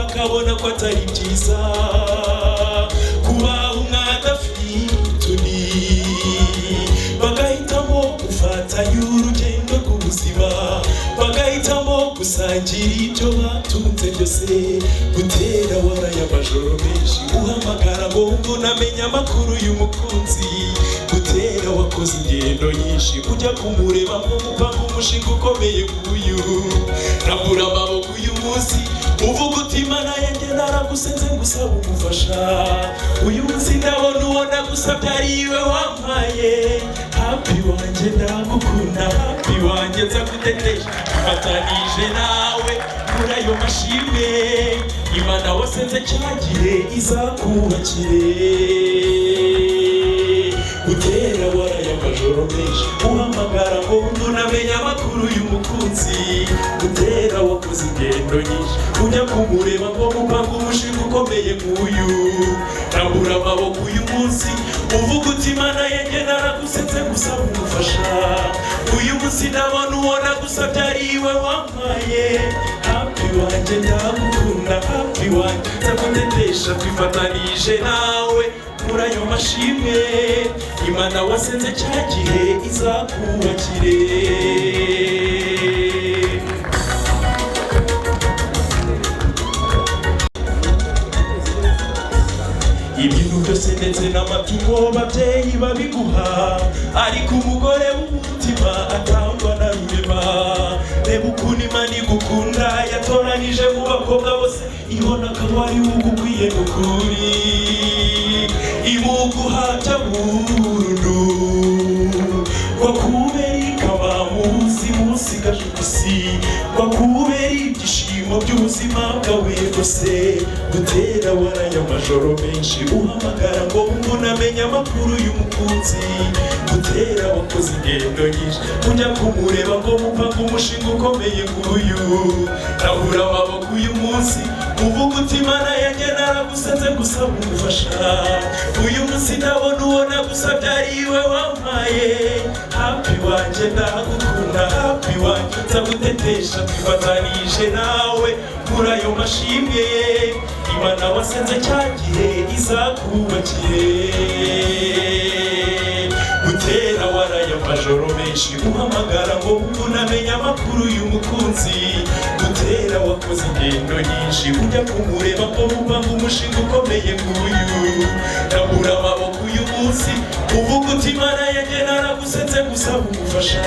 Bakabona ko atari byiza kuba umwe adafite undi, bagahitamo gufatanya urugendo rw'ubuzima, bagahitamo gusangira ibyo batunze byose. Gutera waraye amajoro menshi uhamagara ngo unamenye amakuru y'umukunzi. Gutera wakoze ingendo nyinshi ujya kumureba ngo mupanga umushinga ukomeye nk'uyu. Rambura amaboko uyu munsi, uvuga uti: "Imana yanjye, naragusenze ngusaba umufasha. Uyu munsi ndabona uwo nagusabye ari we wampaye. Happy wanjye, ndagukunda. Happy wanjye, nzagutetesha. Mfatanije nawe muri ayo mashimwe. Imana wasenze cya gihe izakubakire." Gutera waraye amajoro menshi uhamagara ngo unamenye amakuru y'umukunzi. Gutera wakoze ingendo nyinshi ujya kumureba ngo mupanga umushinga ukomeye nk'uyu. Rambura amaboko uyu munsi, uvuga uti: "Imana yanjye, naragusenze gusaba umufasha. Uyu munsi ndabona uwo nagusabye ari we wampaye. Happy wanjye, ndagukunda. Happy wanjye, nzagutetesha. Twifatanije nawe muri ayo mashimwe. Imana wasenze cya gihe izakubakire." Ibintu byose ndetse n'amatungo babyeyi babiguha, ariko umugore w'umutima atangwa na Rurema. Reba ukuntu Imana igukunda, yatoranije mu bakobwa bose, ibona ko ari ugukwiye n'ukuri, imuguha bya burundu ngo akubere ikaba mu buzima usigaje ku isi, ngo akubere ibyishimo by'ubuzima bwawe bwose. Gutera waraye amajoro menshi uhamagara ngo umuntu amenye amakuru y'umukunzi. Gutera wakoze ingendo nyinshi ujya kumureba ngo mupanga umushinga ukomeye nk'uyu. Rambura amaboko uyu munsi, uvuga uti: "Imana yanjye, naragusenze gusaba umufasha. Uyu munsi ndabona uwo nagusabye ari we wampaye. Happy wanjye, ndagukunda. Happy wanjye, nzagutetesha. Twifatanije nawe muri ayo mashimwe. Imana wasenze cya gihe izakubakire." Gutera waraye amajoro menshi uhamagara ngo unamenye amakuru y'umukunzi. Gutera wakoze ingendo nyinshi ujya kumureba ngo mupanga umushinga ukomeye nk'uyu. Rambura amaboko uyu munsi, uvuga uti: "Imana yanjye, naragusenze gusaba umufasha.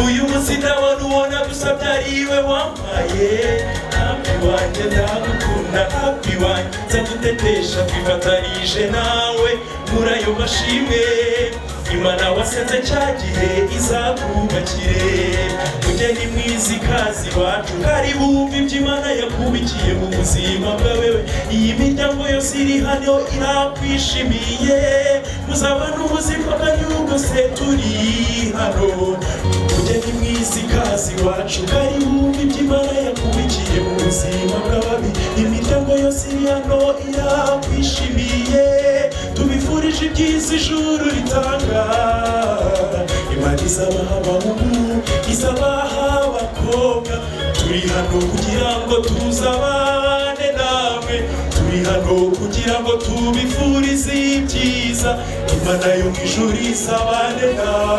Uyu munsi ndabona uwo nagusabye ari we wampaye. Happy wanjye, ndagukunda. Happy wanjye, nzagutetesha. Twifatanije nawe muri ayo mashimwe. Imana wasenze cya gihe izakubakire." Mugeni mwiza, ikaze iwacu, karibu wumva ibyo Imana yakubikiye mu buzima bwawe. Iyi miryango yose iri hano irakwishimiye, muzabana ubuzima bwanyu bwose, turi hano. Mugeni mwiza, ikaze iwacu, karibu wumva ibyo Imana yakubikiye mu buzima bwawe. Imiryango yose iri hano irakwishimiye, tubifurije ibyiza ijuru ritanga. Imana izabaha abahungu, izabaha abakobwa. Turi hano kugira ngo tuzabane namwe, turi hano kugira ngo tubifurize ibyiza. Imana yo mu ijuru izabane namwe.